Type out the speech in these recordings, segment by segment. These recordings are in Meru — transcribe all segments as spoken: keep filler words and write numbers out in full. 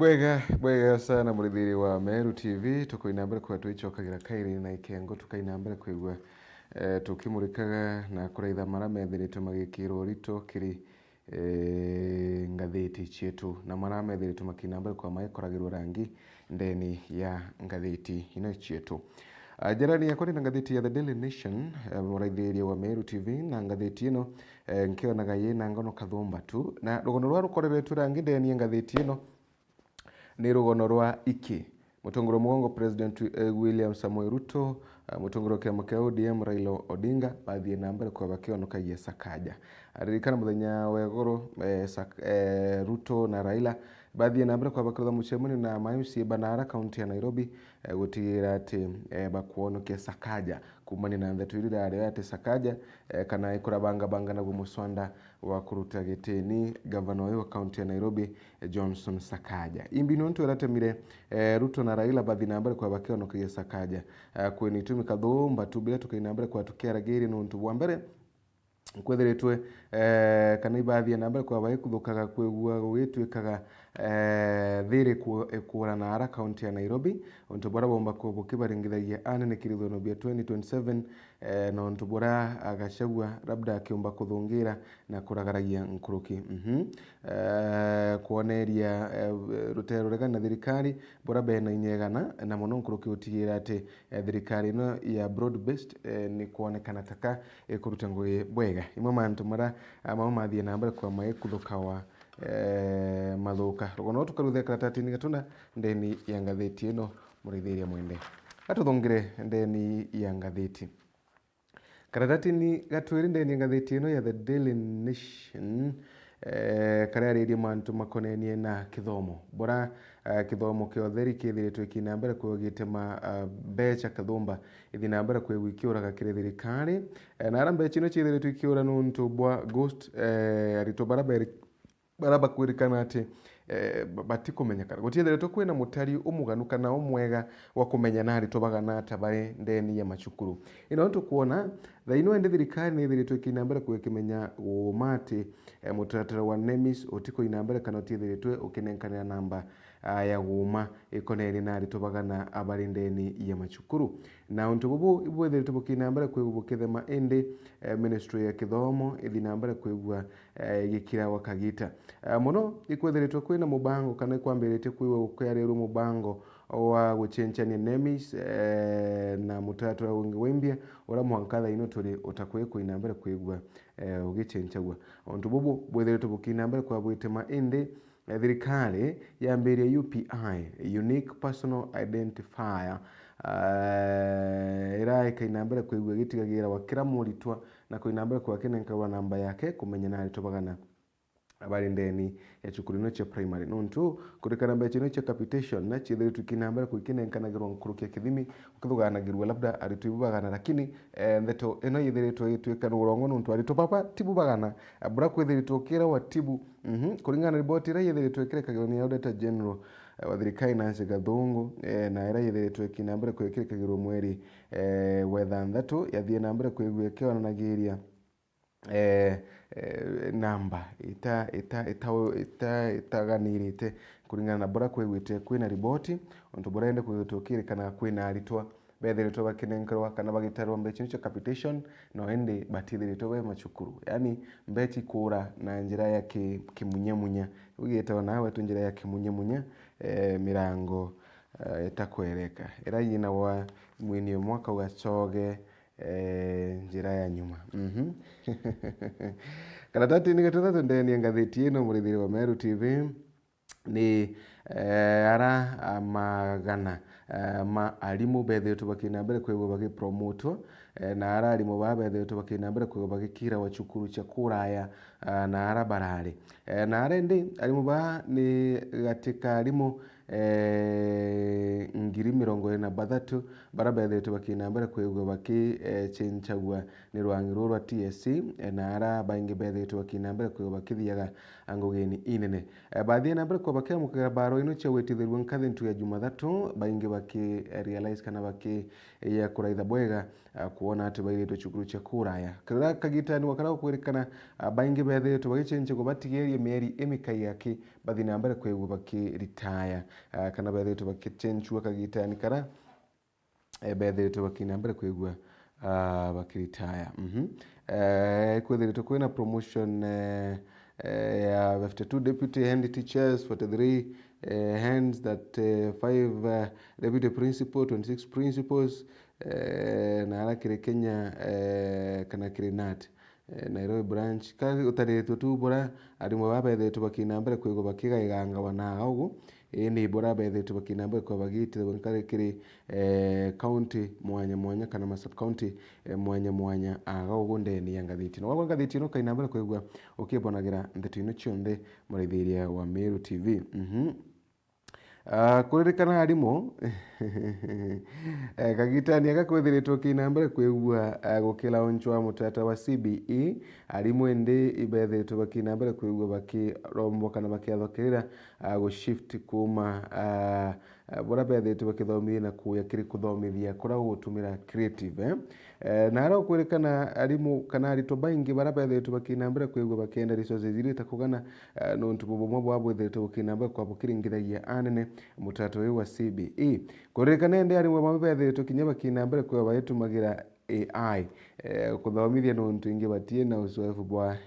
Bwega, bwega sana, murithiri wa Meru T V, tukoina mbere kwa twicokagira kairi na ikengo, tukaina mbere kwigua, eh, tukimurikaga na kuraitha mara methiritwe magikirwo urito kiri, eh, ngathiti cietu, na mara methiritwe makina mbere kwa maikoragirwo rangi ndeni ya ngathiti ino cietu. Ah, jirani yakwa ni na ngathiti ya The Daily Nation, eh, muraithiria wa Meru T V, na ngathiti ino, eh, nkionaga yina ngono kathumba tu, na rugono rwa rukoreretwe rangi ndeni ya ngathiti ino, ni rugono rwa iki. Mutongoria wa mugongo President, eh, William Samoei Ruto, eh, mutongoria wa kiama kia O D M Raila Odinga, bathie na mbere kwa bakionokagia Sakaja. Aririkana muthenya wa igoro, eh, Sak-, eh, Ruto na Raila bathie na mbere kwa bakirutha mucemanio na ma M C A banara kaunti ya Nairobi, eh, gutigira ati, eh, bakwonokia Sakaja kumania na ntheto iria irari ati Sakaja, eh, kana ikurabangabanga naguo muswanda wa kuruta gitini gavana uyu wa kaunti ya Nairobi, Johnson Sakaja. Imbi nontu iratemire, eh, Ruto na Raila bathi na mbere kwa bakionokagia Sakaja. Eh, kwina itumi kathumba tu biria tukaina mbere kwa tukiaragiria nontu bwa mbere, kwethiritwe, eh, kana ibathia na mbere kwa baikuthukaga kwigua gugitwikaga, eh, thiri ku-, ikura na ara kaunti ya Nairobi, untu buria bomba ku-, bukibaringithagia anene kiri ithuurano bia twenty twenty-seven, eh, na untu buria Gachagua labda akiumba kuthungira na kuragaragia nkuruki. Mhm. Eh, kwoneria, eh, rutere ruregani na thirikari buria bena inya igana, na mono nkuruki utigira ati, eh, thirikari ino ya broad based, eh, ni kwonekana taka ikuruta ngugi bwega. Imwe mantu maria, ah, mao mathie na mbere kwa maikuthukawa, eh, mathuka. Rugono tukaruthia karatatini gatuna ndeni ya ngathiti ino, murithiria mwende. Atuthungire ndeni ya ngathiti. Karatatini gatwiri ndeni ya ngathiti ino ya The Daily Nation, eh, karia aririe mantu makonenie na kithomo. Bora, eh, kithomo kia utheri kithiritwe ikina mbere kwigite ma, eh, mbecha kathumba ithi na mbere kwigua ikiuraga kiri thirikari. Eh, na ara mbecha ino ciithiritwe ikiura nuntu bwa ghost, eh, aritwa bara beri-, bara bakwirikana ati, eh, ba-, batikumenyekana. Gutiethiritwe kwina mutari umuganu kana umwega wa kumenya na aritwa bagana ata bari ndeni ya macukuru. Ino tukwona, thaa ino indi thirikari nithiritwe ikina mbere kwikimenya guuma ati, eh, mutaratara wa nemis utikuina mbere kana utiethiritwe ukinenkanira namba, ah, ya guuma ikonenie na aritwa bagana abari ndeni ya macukuru. Na untu bubu ibwithiritwe bukina mbere kwigua bukithema, indi, eh, ministry ya kithomo ithi na mbere kwigua, eh, igikira gwa kagita. Eh, mono ikwithiritwe kwina mubango kana ikwambiritie kwigua gukiarirwe mubango wa gucenjania nemis, eh, na mutaratara wingi wa imbia uria mwanka thaa ino turi utakwi kuina mbere kwigua, eh, ugicenjagua. Untu bubu bwithiritwe bukina mbere kwa bwitema, indi, eh, thirikari yambirie U P I, Unique Personal Identifier, eh, ira ikaina mbere kwigua igitigagira wa kira muritwa na kuina mbere kwa kinenkerwa namba yake kumenya na aritwa bagana abari ndeni ya cukuru ino cia primary. Nontu kurikana mbecha ino cia capitation na ciithiritwe ikina mbere kwikinenkanagirwa nkuruki ya kithimi, ukithuganagirwa labda aritwa ibu bagana, lakini, eh, ndeto ino yithiritwe igitwika ni urongo nontu aritwa baba tibu bagana, eh, bura kwithiritwe ukira wa tibu. Mhm. Kuringana na riboti iria yithiritwe ikirekagirwa ni Auditor General, eh, wa thirikari Nancy Gathungu, eh, na iria yithiritwe ikina mbere kwikirekagirwa mweri, eh, wa ithanthatu, yathie na mbere kwigua ikionanagiria, eh, eh, namba ita-, ita-, ita-, ita-, itaganirite kuringana na bura kwigwite kwina riboti, untu bura indi kwigwite ukirikana kwina aritwa bethiritwe bakinenkerwa kana bagitarwa mbecha cia capitation, no indi batithiritwe be macukuru. Yani, mbecha ikura na njira ya ki-, kimunyamunya. Ugite ona wetu njira ya kimunyamunya, eh, mirango, eh, itakwereka. Ira yina wa mwini umwe akauga, "Coge, eh, njira ya nyuma." Mhm. Karatatini gathathatu ndeni ya ngathiti ino, murithiri wa Meru T V, ni, eh, ara, ah, magana, eh, ma arimu bethiritwe bakina mbere kwigua bagipromotwa, eh, na ara arimu baa bethiritwe bakina mbere kwigua bagikira wa cukuru cia kuraya, ah, na ara barari. Eh, na ara indi arimu baa ni gati ka arimu, eh, ngiri mirongo iri na bathatu bara bethiritwe bakina mbere kwigua baki, eh, cenchagua ni rwangi ruu rwa T S C, eh, na ara baingi bethiritwe bakina mbere kwigua bakithiaga ngugini inene. Eh, bathie na mbere kwa bakiamukagira barua ino cia gwitithirua nkathi ntuku ya Jumathatu, baingi baki, eh, realize kana baki, eh, ya kuraitha bwega, ah, kwona ati bairitwe cukuru cia kuraya. Kiria kagitani gwa kana gukwirikana, ah, baingi bethiritwe bagicenjagwa batigerie mieri imikai aki bathi na mbere kwigua bakiritaya, ah, kana bethiritwe bakichenchua kagitani kara, eh, bethiritwe bakina mbere kwigua, ah, bakiritaya. Mhm. Eh, kwithiritwe kwina promotion, eh, eh, ya fifty-two deputy head teachers, forty-three, eh, heads that, eh, five, eh, deputy principal, twenty-six principals, eh, na ara kiri Kenya, eh, kana kiri nat, eh, Nairobi branch. Ka utaritwe tu bura, arimu baa bethiritwe bakina mbere kwigua bakigaigangwa na aga ugu, indi bura bethiritwe bakina mbere kwigua bagitithirwa nkari kiri, eh, county mwanya mwanya kana ma sub county, eh, mwanya mwanya aga ugu ndeni ya ngathiti ino. Wagwa ngathiti ino, kaina mbere kwigua ukibonagira ndeto ino cionthe muraithiria wa Meru T V. Mhm. Ah, kuririkana arimu, eh, kagitani aka kwithiritwe kina mbere kwigua, ah, gukilaunchwa mutata wa C B E, arimu indi ibethiritwe bakina mbere kwigua bakirombwa kana bakiathokirira, ah, gushift kuma, ah, ah, bura bethiritwe bakithomithia na kuya kiri kuthomithia kura gugutumira creative, eh. Eh, na ara ukwirikana arimu kana aritwa baingi bara bethiritwe bakina mbere kwigua bakienda resources iria itakugana, eh, nontu bubumwe bwa bwithiritwe bukina mbere kwa bukiringithagia anene mutato uyu wa C B E. Kuririkana indi arimu bamwe bethiritwe kinya bakina mbere kwigua baitumagira A I, eh, kuthomithia nontu ingi batie na uzoefu bwa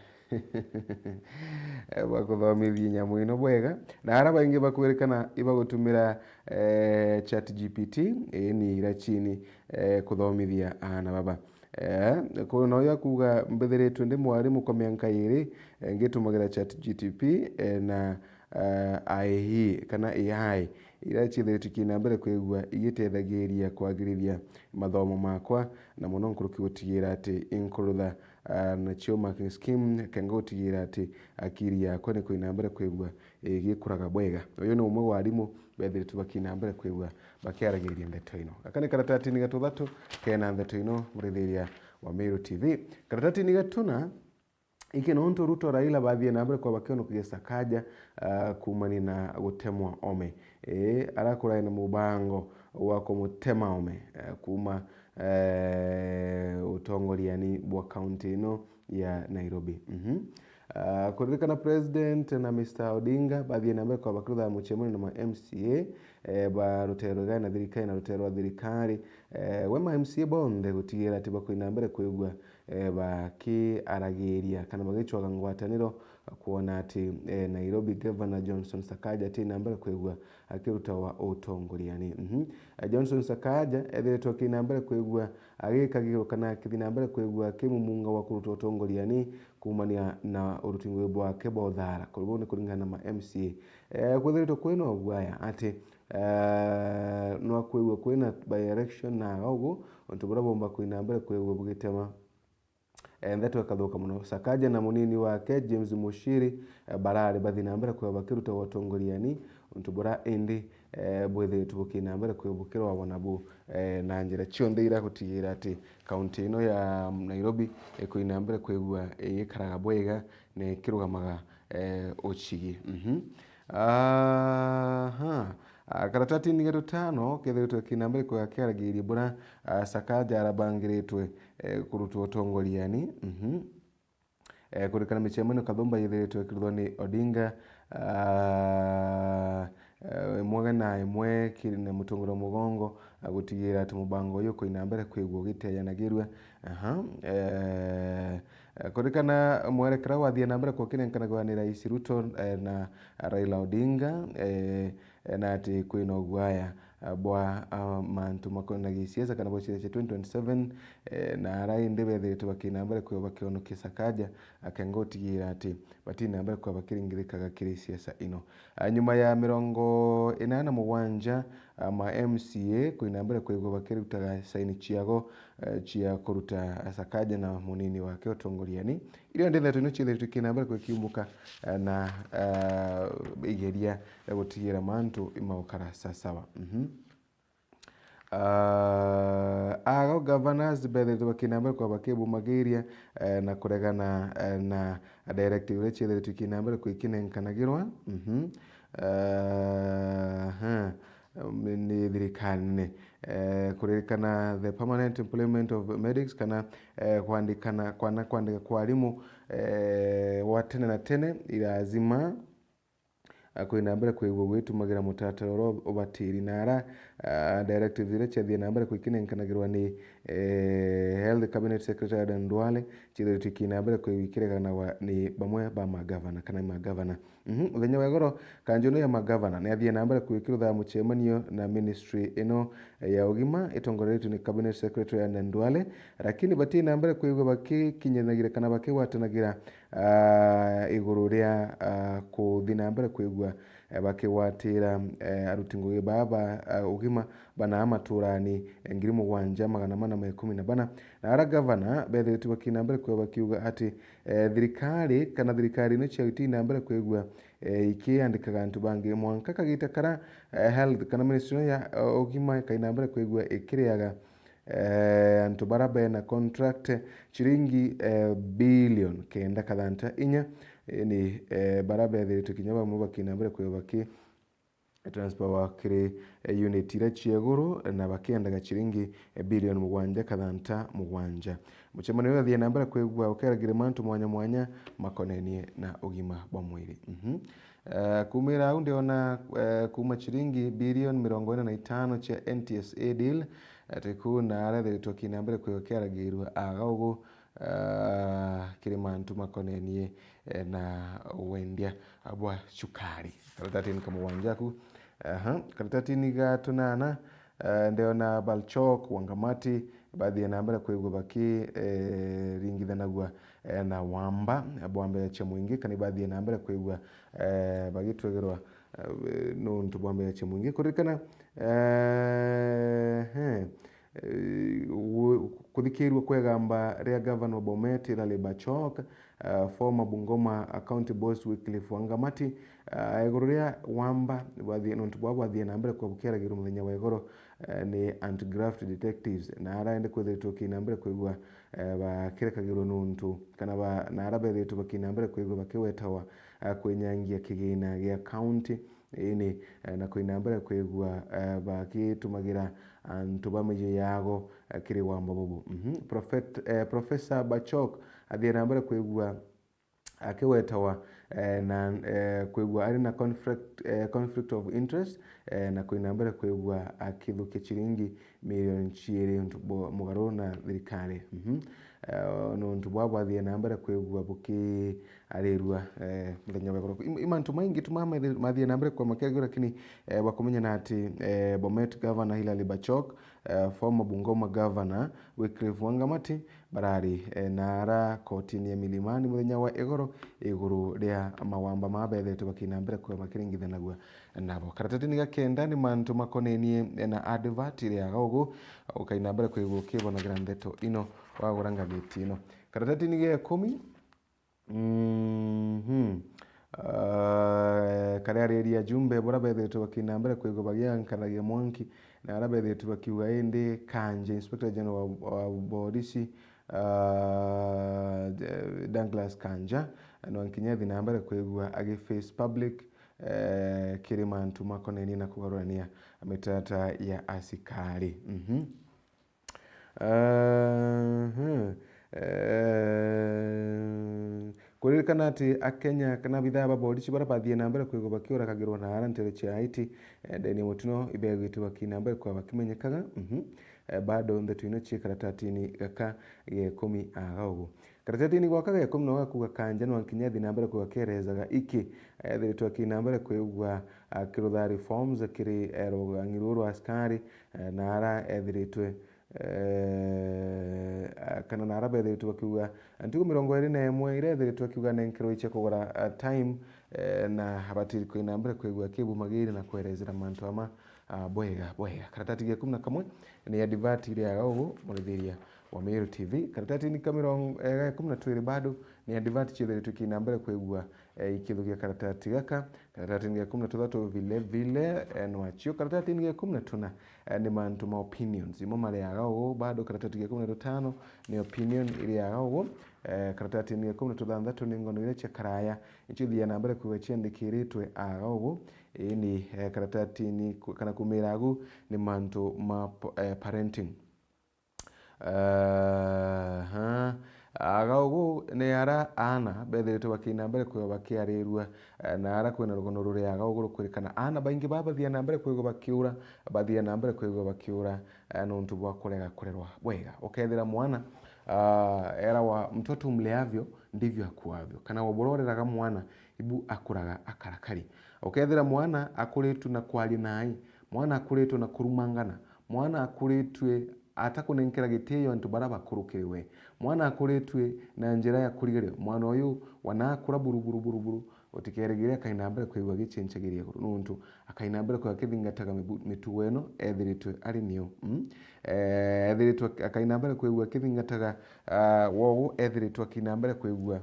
bwa kuthomithia nyamu ino bwega, na ara baingi bakwirikana ibagutumira, eh, chat G P T, ii ni ira chini, eh, kuthomithia aana baba. Eh, kwina uyu akuuga, mbithiritwe ndi mwarimu kwa mianka iiri, eh, ngitumagira chat G T P, eh, na, eh, A I kana A I, ira ciithiritwe kina mbere kwigua igitethagiria kwagirithia mathomo makwa, na mono nkuruki gutigira ati inkurutha, ah, nacio marking scheme, kenga gutigira ati akiri yakwa ni kwina mbere kwigua igikuraga bwega. Uyu ni umwe wa arimu bethiritwe bakina mbere kwigua bakiaragiria ndeto ino. Gaka ni karatatini gatuthatu kena ndeto ino, murithiria wa Meru T V. Karatatini gatuna, iki nontu Ruto Raila bathie na mbere kwa bakionokia Sakaja, ah, kumania na gutemwa ome. Ii, arakuraya na mubango wa kumutema ome, eh, kuma, eh, utongoriani bwa kaunti ino ya Nairobi. Mhm. Ah, kuririkana President na Mister Odinga bathie na mbere kwa bakirutha mucemanio na ma M C A, eh, ba rutero rwa na thirikari na rutero rwa thirikari. Eh, we ma M C A bonthe gutigira ati bakwina mbere kwigua, eh, bakiaragiria kana bagicwaga ngwataniro kwona ati, eh, Nairobi Governor Johnson Sakaja ati na mbere kwigua akiruta wa utongoriani. Mhm. Eh, Johnson Sakaja ethiritwe akina mbere kwigua agikagirwo kana akithi na mbere kwigua akimumunga wa kuruta utongoriani kumania na uruti ngugi bwake bwa uthara. Kuri bau ni kuringana na ma M C A. Eh, kwithiritwe kwina uguaya ati, eh, nwa kwigua kwina by-election na aga ugu, untu buria bumba kwina mbere kwigua bugitema, eh, ndeto ikathuka mono. Sakaja na munini wake James Mushiri, eh, barari bathi na mbere kwigua bakiruta utongoriani, untu buria indi, eh, bwithiritwe bukina mbere kwigua bukirwagwa nabu, eh, na njira cionthe iria gutigira ati kaunti ino ya Nairobi ikwina mbere kwigua igikaraga bwega na ikirugamaga, eh, uchigi. Mhm. Aha. Ah, karatatini ga tutano kethiritwe kina mbere kwigua kiaragiria buria, ah, Sakaja arabangiritwe, eh, kurutwa utongoriani. Mhm. Eh, kurikana micemanio kathumba yithiritwe ikiruthwa ni Odinga, ah, eh, imwe na imwe kiri na mutongoria mugongo, ah, gutigira ati mubango uyu kwina mbere kwigua ugiteyanagirua. Aha, eh, eh, kurikana mwerekera wathie na mbere kwa kirenkanagwa ni Rais Ruto, eh, na Raila Odinga, eh, eh, na ati kwina uguaya, ah, bwa, ah, mantu makonanagia siasa kana bwa siasa cia twenty twenty-seven, eh, na ara indi bethiritwe bakina mbere kwigua bakionokia Sakaja, akenga gutigira ati batina mbere kwigua bakiringithikaga kiri siasa ino. Ah, nyuma ya mirongo ina na mugwanja, ah, ma M C A kwina mbere kwigua bakirutaga saini ciago, eh, cia kuruta Sakaja na munini wake utongoriani, irio ndi ndeto ino ciithiritwe kina mbere kwikiumbuka, eh, na, eh, igeria ya gutigira mantu imaukara sasawa. Mhm. Ah, ago governors bethiritwe bakina mbere kwa bakibumagiria, eh, na kuregana, eh, na directive iria ciithiritwe kina mbere kwikinenkanagirwa. Mhm. Eh, ha. Ni thirikari nene. Eh, kuririkana the permanent employment of medics kana, eh, kwandikana, kwana kwandika kwa arimu, eh, gwa tene na tene, irazima, ah, kwina mbere kwigua gwitumagira mutatara uria ubatiri. Na ara, ah, directives iria ciathie na mbere kwikinenkanagirwa ni, eh, Health Cabinet Secretary Aden Duale, ciithiritwe kina mbere kwigua ikireganagwa ni bamwe ba magavana kana magavana. Mhm, muthenya wa igoro, kanju ino ya magavana ni athie na mbere kwikirutha mucemanio na ministry ino ya ugima itongoreretwe ni Cabinet Secretary Aden Duale, lakini bati na mbere kwigua bakikinyanagira kana bakigwatanagira, ah, iguru ria, ah, kuthi na mbere kwigua, eh, bakigwatira, eh, aruti ngugi baa ba, ah, ugima bana maturani, eh, ngiri mugwanja magana mana ma ikumi na bana. Na ara gavana bethiritwe bakina mbere kwigua bakiuga ati, eh, thirikari kana thirikari ino ciauti na mbere kwigua, eh, ikiandikaga antu bangi mwanka kagita kara, eh, health kana ministry ino ya, eh, ugima ikaina mbere kwigua ikiriaga, eh, antu bara bena contract ciringi, eh, billion kenda kathanta inya, eh, ni, eh, bara bethiritwe kinya bamwe bakina mbere kwigua baki transfer wa kiri, eh, unit iria cia iguru na bakiendaga ciringi, eh, billion mugwanja kathanta mugwanja. Mucemanio uyu uthie na mbere kwigua ukeragira mantu mwanya mwanya makonenie na ugima bwa mwiri. Mhm. Eh, kumira au ndiona, eh, kuma ciringi billion mirongo ina na itano cia N T S A deal, ati ku na arethiritwe kina mbere kwigua kiaragirua aga ugu, ah, kiri mantu makonenie, eh, na wendia bwa cukari. Karatatini ka mugwanja ku. Aha, karatatini ga tunana, eh, ndiona Balchok, Wangamati, bathie na mbere kwigua baki, eh, ringithanagua, eh, na Wamba, bwa mbeca cia mwingi, kana bathie na mbere kwigua, eh, bagitwegerwa, eh, nuntu bwa mbeca cia mwingi. Kuririkana, eh, he, eh, gu-, kuthikirua kwa igamba ria gavana wa Bomet, Hilary Bachok, ah, former Bungoma, ah, County Boss Wycliffe Wangamati, ah, iguru ria Wamba bwathie, nontu bwa bwathie na mbere kwa bukiaragirwo muthenya wa igoro, eh, ni anti-graft detectives, na araende kwithiritwe kina mbere kwigua, eh, bakirekagirwo nuntu, kana ba, na ara bethiritwe bakina mbere kwigua bakiwetawa, ah, kwinyangia kigina gia county, ini, eh, na kwina mbere kwigua, eh, bagitumagira antu ba miyo yago, eh, kiri wamba bubu. Mhm. Prophet, eh, Professor Bachok athie na mbere kwigua akiwetawa, eh, na, eh, kwigua ari na conflict, eh, conflict of interest, eh, na kwina mbere kwigua akithukia ciringi milioni ciiri untu bwa mugaru na thirikari. Mhm. Eh, nuntu bwa bwathie na mbere kwigua buki arirua, eh, muthenya wa igoro. I, i mantu maingi tu ma-, mathie na mbere kwa makiaragirwa, lakini, eh, bwa kumenya na ati, eh, Bomet Governor Hilary Bachok, eh, former Bungoma Governor Wycliffe Wangamati barari, eh, na ara kotini ya Milimani muthenya wa igoro iguru ria mawamba ma bethetwe bakina mbere kwa makiringithanagua nabo. Karatatini ga kenda ni mantu makonenie na advert iria aga ugu, ukaina mbere kwigua ukibonagira ndeto ino wagura ngathiti ino. Karatatini ga ikumi, Mhm. Ah, karia ariria ajumbe bura bethiritwe bakina mbere kwigua bagiankanagia mwanki, na aria bethiritwe bakiuga indi Kanja, Inspector General wa, wa borisi, ah, Douglas Kanja, no nkinya athi na mbere kwigua agi face public, eh, kiri mantu makonenie na kugarurania mitaratara ya asikari. Mhm. Aha. Eh, kuririkana ati Akenya kana abithaa ba borisi bara bathie na mbere kwigua bakiurakagirwa na ara ntere cia Haiti, eh, ndene ya mutino ibegwite bakina mbere kwa bakimenyekaga. Mhm. Eh, bado ndeto ino cie karatatini gaka ga ikumi aga ugu. Karatatini gwaka ga ikumi no gakuga Kanja no nkinya athi na mbere kwigua kerezaga iki, ethiritwe akina mbere kwigua akirutha reforms kiri, eh, rugang'i ruru rwa askari, eh, na ara ethiritwe, eh, kana na ara bethiritwe bakiuga ntugu mirongo iri na imwe iria ethiritwe akiuga nenkerwe icia kugura, eh, time, eh, na abatiri kwina mbere kwigua akibumagiri na kwerezera mantu ama, ah, bwega, bwega. Karatati ga ikumi na kamwe ni advert iria aga ugu, murithiria wa Meru T V. Karatatini ka mirongo, eh, ga ikumi na twiri bado ni advert ciethiritwe kina mbere kwigua, eh, ikithukia karatati gaka. Karatatini ga ikumi na tuthatu vile vile, eh, nwacio. Karatatini ga ikumi na tuna, eh, ni mantu ma opinions. Imo mari aga ugu, bado karatati ga ikumi na tutano ni opinion iri aga ugu. Eh, karatatini ga ikumi na tuthanthatu ni ngono iria cia karaya. Icio ithia na mbere kwigua ciandikiritwe aga ugu. Ii ni, eh, karatatini ku-, kana kumira agu ni mantu ma po-, eh, parenting. Aha. Aga ugu ni ara aana bethiritwe bakiina mbere kwigua bakiarirua, eh, na ara kwina rugono ruri aga ugu rukwirikana aana baingi baa bathia na mbere kwigua bakiura, bathia na mbere kwigua bakiura, eh, nontu bwa kurega kurerwa bwega. Ukethira mwana, ah, erawa, "Mtoto mleavyo ndivyo akuavyo," kana, "Uburoreraga mwana, ibu akuraga akarakari." Ukethira mwana akuritue na kwaria naai, mwana akuritue na kurumangana, mwana akuritue atakunenkera gitio antu bara bakuru kiri we, mwana akuritue na njira ya kurigaria, mwana uyu wana akura buru, buru, buru, buru, utikerigire akaina mbere kwigua agichenchagiria iguru, nontu akaina mbere kwigua akithingataga mibu-, mitugo ino ethiritwe ari nio. Mm? Eh, ethiritwe ak-, akaina mbere kwigua akithingataga, ah, wogu ethiritwe akina mbere kwigua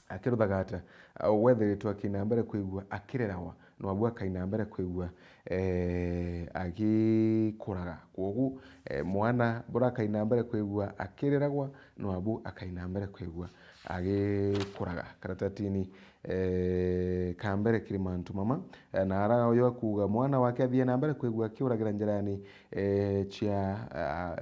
akiruthaga ata? Ah, wethiritwe akina mbere kwigua akirerawa, nwabu akaina mbere kwigua, eh, agikuraga. Kwogu, eh, mwana bura akaina mbere kwigua akireragwa, nwabu akaina mbere kwigua agikuraga. Karatatini, eh, ka mbere kiri mantu mama, eh, na ara uyu akuuga mwana wake athie na mbere kwigua akiuragira njirani, eh, cia, ah,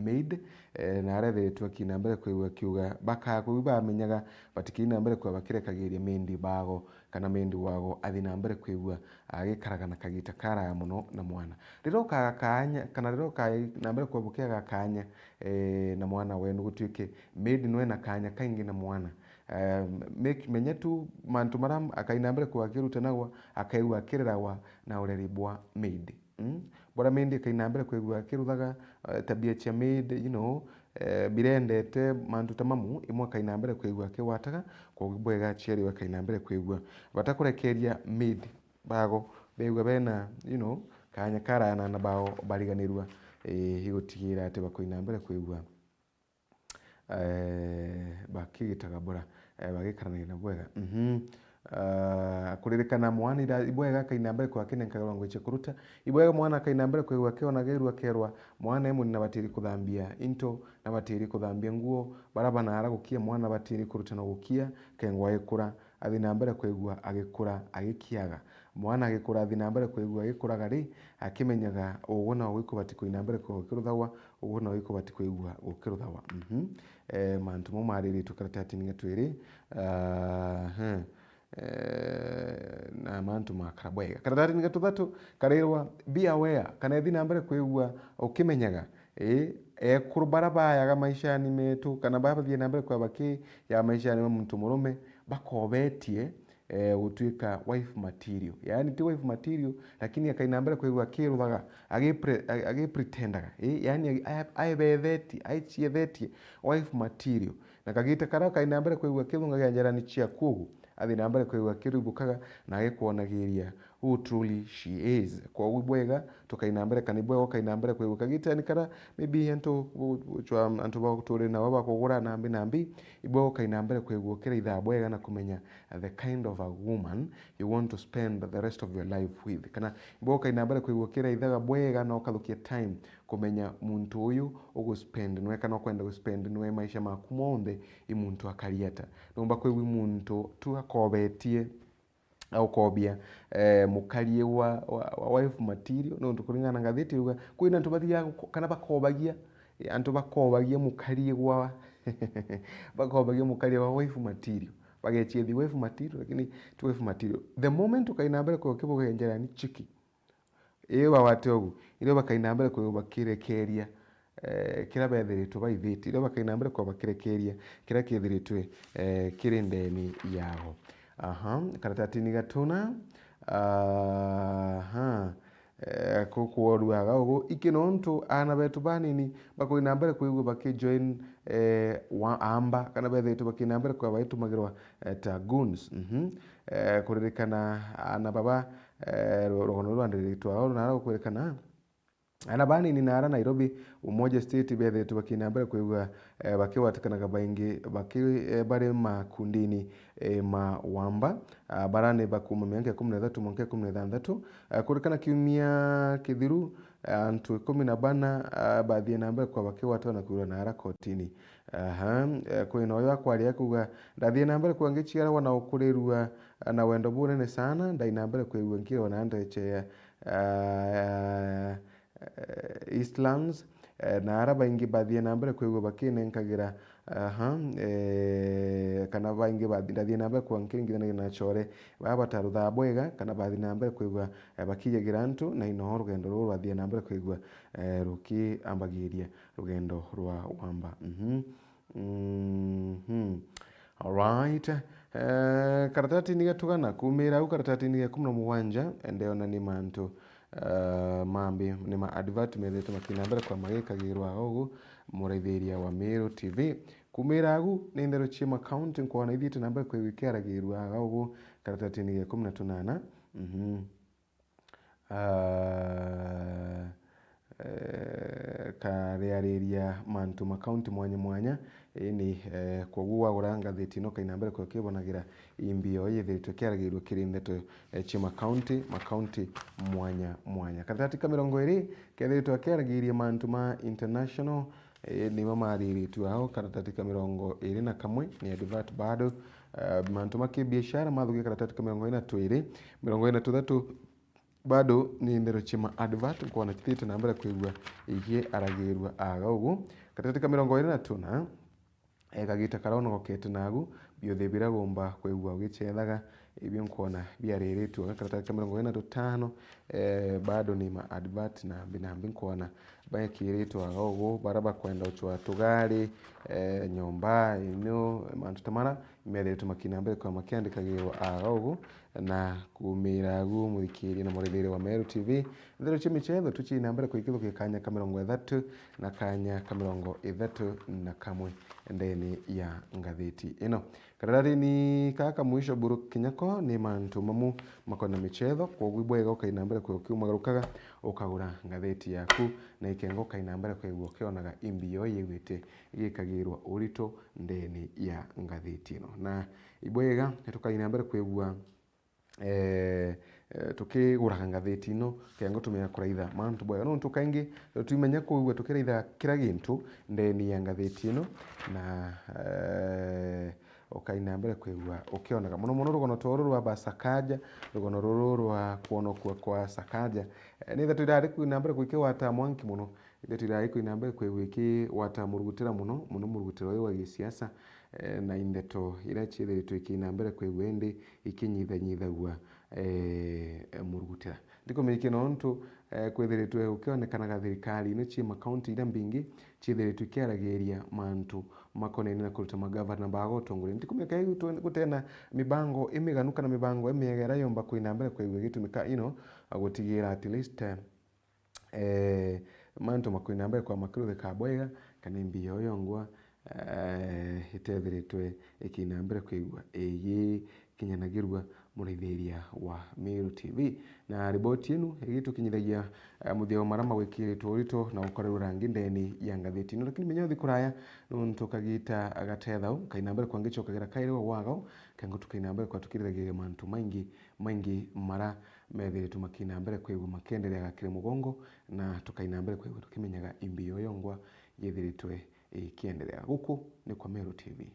maid, eh, na arethiritwe akina mbere kwigua akiuga bakakwigua bamenyaga batikina mbere kwigua bakirekagiria maid bago kana maid wago athi na mbere kwigua agikaraga na kagita karaya muno na mwana. Riria ukaga kaanya, kana riria ukaga na mbere kwigua bukiaga kaanya, eh, na mwana wenu gutuike maid nwe na kaanya kaingi na mwana, eh, make, menya tu mantu mara akaina mbere kwigua akirutanagwa, akaigua akireragwa na ureri bwa maid. Mm? Bora maid akaina mbere kwigua akiruthaga, eh, tabia cia maid, you know, eh, birendete mantu ta mamu, imwe akaina mbere kwigua akigwataga, kwogu bwega aciari bakaina mbere kwigua batakurekeria maid bago, begua bena, you know, kaanya karaya na aana bao bariganirua, eh, igutigira ati bakoina mbere kwigua eh, bakigitaga bura, eh, bagikaranagia na bwega. Mhm. Ah, kuririkana mwana ira, ibwega akaina mbere kwigua akinenkagirwa ngugi cia kuruta. Ibwega mwana akaina mbere kwigua akionagirua akerwa mwana e muni nabatiri kuthambia into, nabatiri kuthambia nguo, bara banaara gukia mwana nabatiri kurutana gukia, kengwa agikura, athi na mbere kwigua agikura agikiaga. Mwana agikura athi na mbere kwigua agikuraga ri, akimenyaga uguo na uguo ikubati kuina mbere kwigua gukiruthagwa, uguo no ikubati kwigua gukiruthawa. Mhm. Eh, mantu mau mariritwe karatatini ga twiri. Ah, hmm. Eh, na mantu makara bwega. Karatatini ga tuthatu karirwa, be aware, kana ithi na mbere kwigua ukimenyaga. Eh, ekuru bara bayaga maishani metu, kana bathie na mbere kwigua bakiya maishani ma muntu murume, bakobetie, eh, gutuika wife material. Yaani ti wife material, lakini akaina mbere kwigua akiruthaga, agipre-, agi-, agipretendaga. Eh, yaani agi-, ae-, aebethetie, aiciethetie wife material. Na kagita karia akaina mbere kwigua akithungagia njarani cia kuogu, athi na mbere kwigua akiribukaga na agikwonagiria who truly she is. Kwogu ibwega tukaina mbere, kana ibwega ukaina mbere kwigua kagitani karia maybe antu bu-, buchwa antu ba guturira nabo bakugura nambi nambi, ibwega ukaina mbere kwigua ukiraitha bwega na kumenya the kind of a woman you want to spend the rest of your life with. Kana ibwega ukaina mbere kwigua ukiraithaga bwega na ukathukia time kumenya muntu uyu uguspend nwe, kana ukwenda guspend nwe maisha maku monthe, i muntu akari ata. Numba kwigua i muntu tu akobetie, aukobia, eh, mukari wa, wa, wa wife material, nontu kuringana na ngathiti iruga, kwina antu bathiaga guko-, kana bakobagia, eh, antu bakobagia mukari wa, bakobagia mukari wa wife material. Bagechia thi wife material, lakini ti wife material. The moment ukaina mbere kwa kiboga njarani chiki, Ii wawate ugu, irio bakaina mbere kwigua bakirekeria, eh, kiria bethiritwe baithitie, irio bakaina mbere kwigua bakirekeria kiria kithiritwe, eh, kiri ndeni yao. Aha, karatatini gatuna, aha, eh, ku-, kworuaga ugu, iki nontu aana betu banini bakoina mbere kwigua bakijoin, eh, wa amba, kana bethiritwe bakiina mbere kwigua bagitumagirwa, eh, ta goons. Mhm. Eh, kuririkana aana baba, eh, ru-, rugono rwa ndiri twao, nara gukwirikana, aana banini na ara Nairobi, Umoja State, bethiritwe bakiina mbere kwigua, eh, bakigwatikanaga baingi baki-, eh, bari makundini, eh, ma wamba, ah, bara ni bakuma miaka ikumi na ithatu mwanka ikumi na ithanthatu. Eh, kuririkana kiumia kithiru, eh, antu ikumi na bana, ah, bathie na mbere kwa bakigwatwa na kwirwa na ara kotini. Aha, eh, kwina uyu akwaria kuga, "Ndathie na mbere kwa ngiciaragwa na ukurirua, eh, na wendo bunene sana, ndai na mbere kwigua nkirwa na ndechea, ah, eh, Eastlands, eh, na ara baingi bathie na mbere kwigua bakinenkagira, Aha, eh, kana baingi bathi-, ndathie na mbere kwigua nkiringithanagia na acore baa bataruthaa bwega, kana bathi na mbere kwigua, eh, bakijagira antu, na ino rugendo ruru rwathie na mbere kwigua, eh, rukiambagiria rugendo rwa wamba. Mhm. Mhm. Alright. Eh, karatatini ga tugana, kumira au karatatini ga ikumi na mugwanja, ndeona ni mantu, eh, mambi, ni ma advert methirite makina mbere kwa magikagirwa ugu, muraithiria wa Meru T V. Kumira agu, ni nthero cia makaunti nkwona ithiite na mbere kwigua ikiaragirua aga ugu karatatini ga ikumi na tunana. Mhm. Ah, eh, kariariria mantu ma kaunti mwanya mwanya, ini, eh, kwogu wagura ngathiti ino kaina mbere kwa ukibonagira imbio yithiritwe kiaragirua kiri ndeto, eh, cia makaunti, makaunti mwanya mwanya. Karatati ka mirongo iri kethiritwe kiaragiria mantu ma international, eh, nimo mariritwe ao. Karatati ka mirongo iri na kamwe ni advert bado. Eh, mantu ma kibiashara mathukia karatati ka mirongo iri na twiri, mirongo iri na tuthatu, bado ni nthero cia ma advert nkwona cithiite na mbere kwigua igiaragirua aga ugu. Karatati ka mirongo iri na tuna, eh, kagita karonogokete nagu, biothe bira gumba kwigua ugicethaga, ibio nkwona biariritwe aga. Karatati ka mirongo iri na tutano, eh, bado ni ma advert nambi nambi nkwona baekiritwe aga ugu, bara bakwenda ucwa tugari, eh, nyomba, ino, mantu ta mara, methiritwe makina mbere kwa makiandikagirwa aga ugu, na kumira agu muthikiria na murithiria wa Meru T V. Nthero cia michetho tuchii na mbere kwikithukia kanya ka mirongo ithatu na kanya ka mirongo ithatu na kamwe ndeni ya ngathiti ino. Karatatini kaa ka mwisho buru kinyako ni mantu mamu makona michetho, kwogu ibwega ukaina mbere kwi ukiumagarukaga ukagura ngathiti yaku, na ikenga ukaina mbere kwigua ukionaga imbio yigwite gikagirwa urito ndeni ya ngathiti ino. Na ibwega, tukaina mbere kwigua, eh, eh, tukiguraga ngathiti ino, kengo tumenya kuraitha mantu bwega. Nontu kaingi tuimenya kwigua tukiraitha kira gintu ndeni ya ngathiti ino, na, eh, ukaina mbere kwigua ukionaga. Mono mono rugono turu rwa ba Sakaja, rugono ruru rwa kwonokua kwa Sakaja, eh, nitha twirari kwina mbere kwikigwata mwanki mono. Ithe twirari kwina mbere kwigua ikigwata murugutira mono, mono murugutira uyu wa gisiasa, eh, na indeto iria ciithiritwe ikina mbere kwigua indi ikinyithanyithagua, eh, murugutira. Ndikumenya iki nontu, eh, kwithiritwe gukionekanaga thirikari-ini cia makaunti iria mbingi ciithiritwe ikiaragiria mantu makonainie na kuruta magavana ba gutongoria. Ndikumenya kai gutwe-, gutena mibango imiganu kana mibango imiega iria yomba kwina mbere kwigua igitumika, you know, gutigira at least, eh, eh, mantu makwina mbere kwa makiruthika bwega, kana imbio yongwa, eh, iteethiritwe ikina mbere kwigua igikinyanagirua muraithiria wa Meru T V. Na riboti inu igitukinyithagia, eh, muthia wa mara magwikiritwe urito na gukorerwa rangi ndeni ya ngathiti ino. Lakini menya uthi kuraya nontu kagita gatethau, kaina mbere kwa ngicokagira kairi wa wagao, kengo tukaina mbere kwa tukirithagiria mantu maingi, maingi mara methiritwe makina mbere kwigua makiendereaga kiri mugongo, na tukaina mbere kwigua tukimenyaga imbio yongwa yithiritwe ikienderea. Guku ni kwa Meru T V.